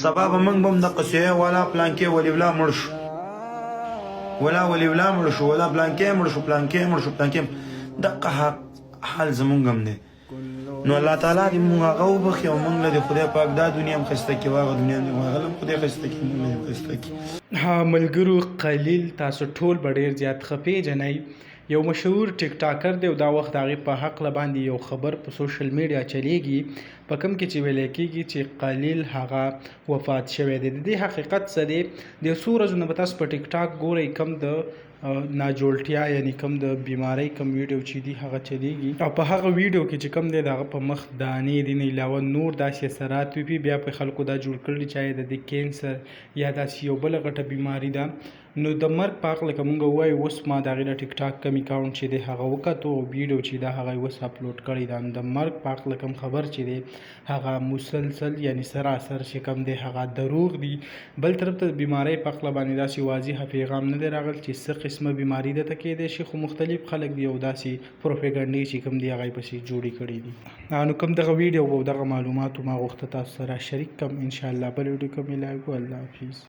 سبا به موږ به هم دقسې ولا پلانکی ولي ولا مړ شو، ولا ولي ولا مړ شو، ولا پلانکی مړ شو، پلانکی مړ شو، پلانکی. دقه حال زمونږ هم دی. نو الله تعالی دې مونږ هغه وبخښي او مونږ له دې خدای پاک دا دنیا هم ښایسته کړي، هغه دنیا هم هغه هم خدای ښایسته کړي، مونږ له دې ښایسته کړي. ها ملګرو، قلیل تاسو ټول به ډیر زیات ښه پیژنئ. یو مشهور ټیک ټاکر دی او دا وخت د هغې په حقله باندې یو خبر په سوشل میډیا چلیږي، په کوم کې چې ویل کیږي چې قلیل هغه وفات شوی دی. د دې حقیقت څه دی؟ د څو ورځو نه به تاسو په ټیک ټاک ګورئ، کم د ناجوړتیا یعنی کم د بیماری کم ویډیو چې دی هغه چلیږي، او په هغه ویډیو کې چې کم دی د هغه په مخ دانې دي نه علاوه نور داسې اثرات وي. بیا په خلکو دا جوړ کړي چې د دې کینسر یا داسې یو بله غټه بیماری ده. نو د مرګ په هکله که مونږ ووایو، اوس ما د هغې د ټیک ټاک کوم اکاونټ چې دی هغه وکتو او ویډیو چې دا هغه اوس اپلوډ کړی ده. نو د مرګ په هکله کوم خبر چې دی هغه مسلسل یعنی سراسر چې کوم دی هغه دروغ دي. بل طرف ته د بیمارۍ په هکله باندې داسې واضح پیغام نه دی راغلی چې څه قسمه بیماري ده ته کېدای شي، خو مختلف خلک دي او داسې پروپاګنډې چې کوم دی هغه یې پسې جوړې کړې دي. نو کوم دغه ویډیو او دغه معلوماتو ما غوښته تاسو سره شریک کړم. انشاءالله بل ویډیو کې ملاویږو. الله حافظ.